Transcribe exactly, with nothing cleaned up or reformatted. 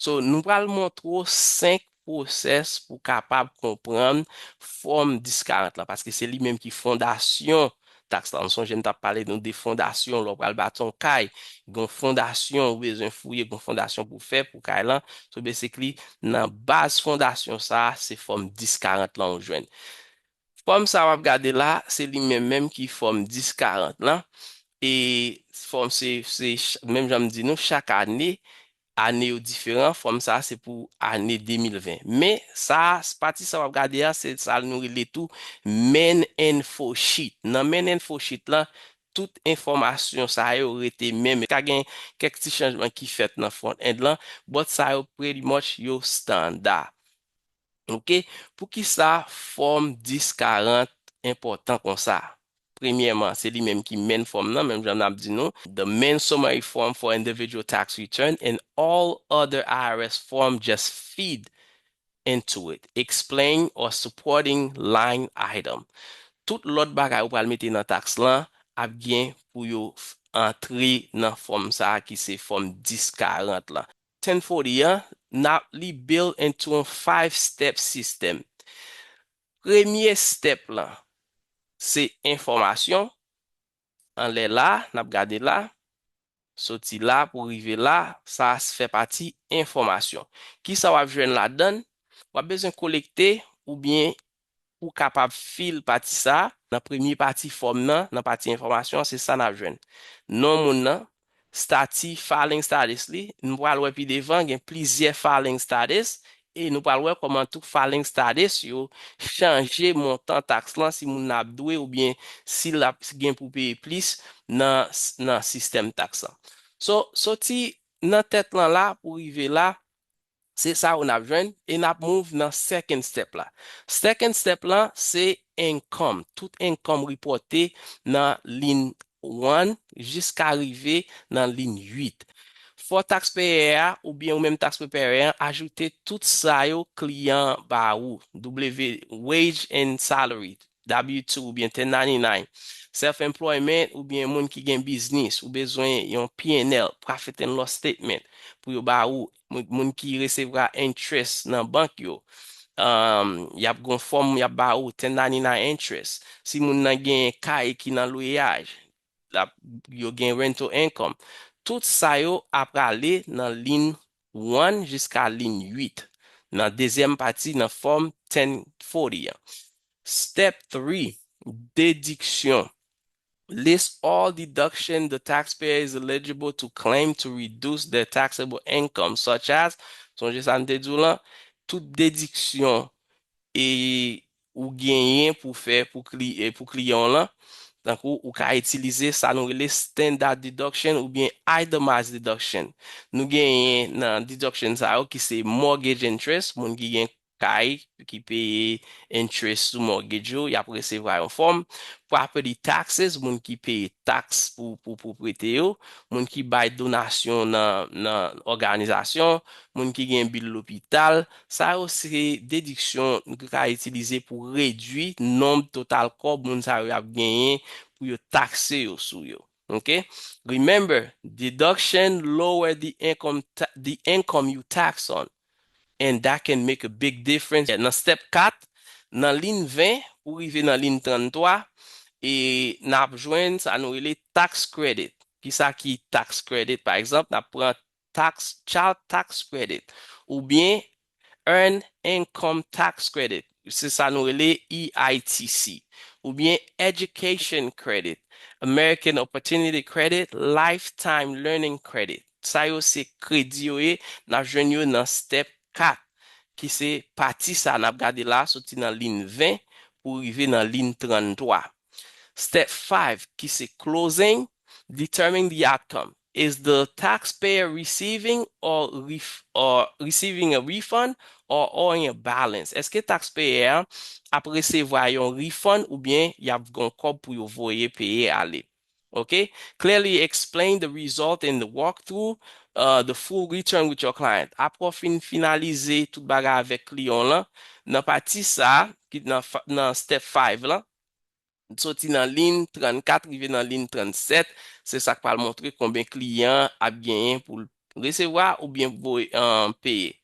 So, nou pral montre w senk pwosès pou w kapab konprann fòm dis karant lan, paske se li menm ki fondasyon taks la. Nou sonje m t ap pale nou de fondasyon, lè w pral bati yon kay, gen yon fondasyon ou bezwen fouye, gen yon fondasyon pou w fè pou kay lan. So, basically, nan baz fondasyon sa a, se fòm dis karant lan ou jwenn. Fòm sa w ap gade la, se li menm menm ki fòm dis karant lan. E fòm se, se ch- menm jan m di nou, chak ane, ane yo diferan, fòm sa se pou ane de mil ven. Men sa, pati sa w ap gade a, se sa nou rele tou main info sheet. Nan main info sheet lan, tout enfòmasyon sa yo rete menm. Ka gen kèk ti chanjman ki fèt nan front end lan, but sa yo pretty much yo standa. Ok? Poukisa fòm dis karant enpòtan konsa? Premyèman, se li menm ki main fòm nan, menm jan n ap di nou, the main summary form for individual tax return and all other I R S form just feed into it, explain or supporting line item. Tout lòt bagay ou pral mete nan taks lan ap gen pou yo f- antre nan fòm sa a ki se fòm dis karant lan. Ten forty an, n ap li build into yon five step system. Premye step lan, se enfòmasyon. Anlè la, n ap gade la. Soti la pou rive la, sa a fè pati enfòmasyon. Kisa w ap jwenn ladan l? W ap bezwen kolekte oubyen ou kapab fill pati sa a. Nan premye pati fòm nan, nan pati enfòmasyon an, se sa n ap jwenn. Non moun nan, stati, filing status li, nou pral wè pi devan, gen plizyè filing status, e nou pral wè kòman tou filing status yo chanje montan taks lan, si moun nan ap dwe oubyen si l ap gen pou peye plis nan, nan sistèm taks lan. So, soti nan tèt lan la pou rive la, se sa yo n ap jwenn, e n ap move nan second step la. Second step lan, se income. Tout income repòte nan line one jiska rive nan line uit. Fò taxpayer a, oubyen ou menm tax preparer an, ajoute tout sa yo kliyan an ba ou. W, wage and salary, W two oubyen ten ninety-nine. Self employment oubyen moun ki gen biznis, ou bezwen yon P and L, profit and loss statement, pou yo ba ou. Moun, moun ki resevwa interest nan bank yo, um, y ap gon fòm y ap ba ou, ten ninety-nine interest. Si moun nan gen kay ki nan lweyaj, l ap, yo gen rental income. Tout sa yo ap prale nan line one jiska line uit, nan dezyèm pati nan fòm ten forty an. Step three, dediksyon. List all deduction the taxpayer is eligible to claim to reduce their taxable income, such as, sonje sa m te di w lan, tout dediksyon e ou genyen pou fè pou kli, e pou kliyan w lan. Tankou ou ka itilize sa nou rele standard deduction oubyen itemized deduction. Nou genyen nan deduction sa yo ki se mortgage interest, moun ki gen kay ki peye interest sou mortgage yo, y ap resevwa yon fòm. Property taxes, moun ki peye taks pou, pou pwopriyete yo, moun ki bay donasyon nan, nan òganizasyon, moun ki gen bil lopital. Sa yo se dediksyon nou ka itilize pou redui nonb total kòb moun sa yo ap genyen pou yo takse yo sou yo. Ok? Remember, deduction lower the income, ta- the income you tax on. And that can make a big difference. Nan step kat, nan line ven pou rive nan line tranntwa, e n ap jwenn sa nou rele tax credit. Kisa ki tax credit? Pa egzanp, n ap pran tax, child tax credit, oubyen earned income tax credit. Se sa nou rele E I T C. Oubyen education credit, American Opportunity Credit, Lifetime Learning Credit. Sa yo se kredi yo ye, n ap jwenn yo nan step kat, ki se pati sa n ap gade la, soti nan line ven pou rive nan line tranntwa. Step five, ki se closing, determine the outcome. Is the taxpayer receiving or ref, or receiving a refund or owing a balance? Èske taxpayer an ap resevwa yon refund oubyen y ap gon kòb pou yo voye peye ale? Ok? Clearly explain the result in the walkthrough, uh, the full return with your client. Apre w fin finalize tout bagay avèk kliyan w lan, nan pati sa a, ki nan, fa- nan step five lan, soti nan line trannkat rive nan line trannsèt, se sa k pral montre konbyen kliyan an ap genyen pou l Resevwa oubyen voye, um, peye.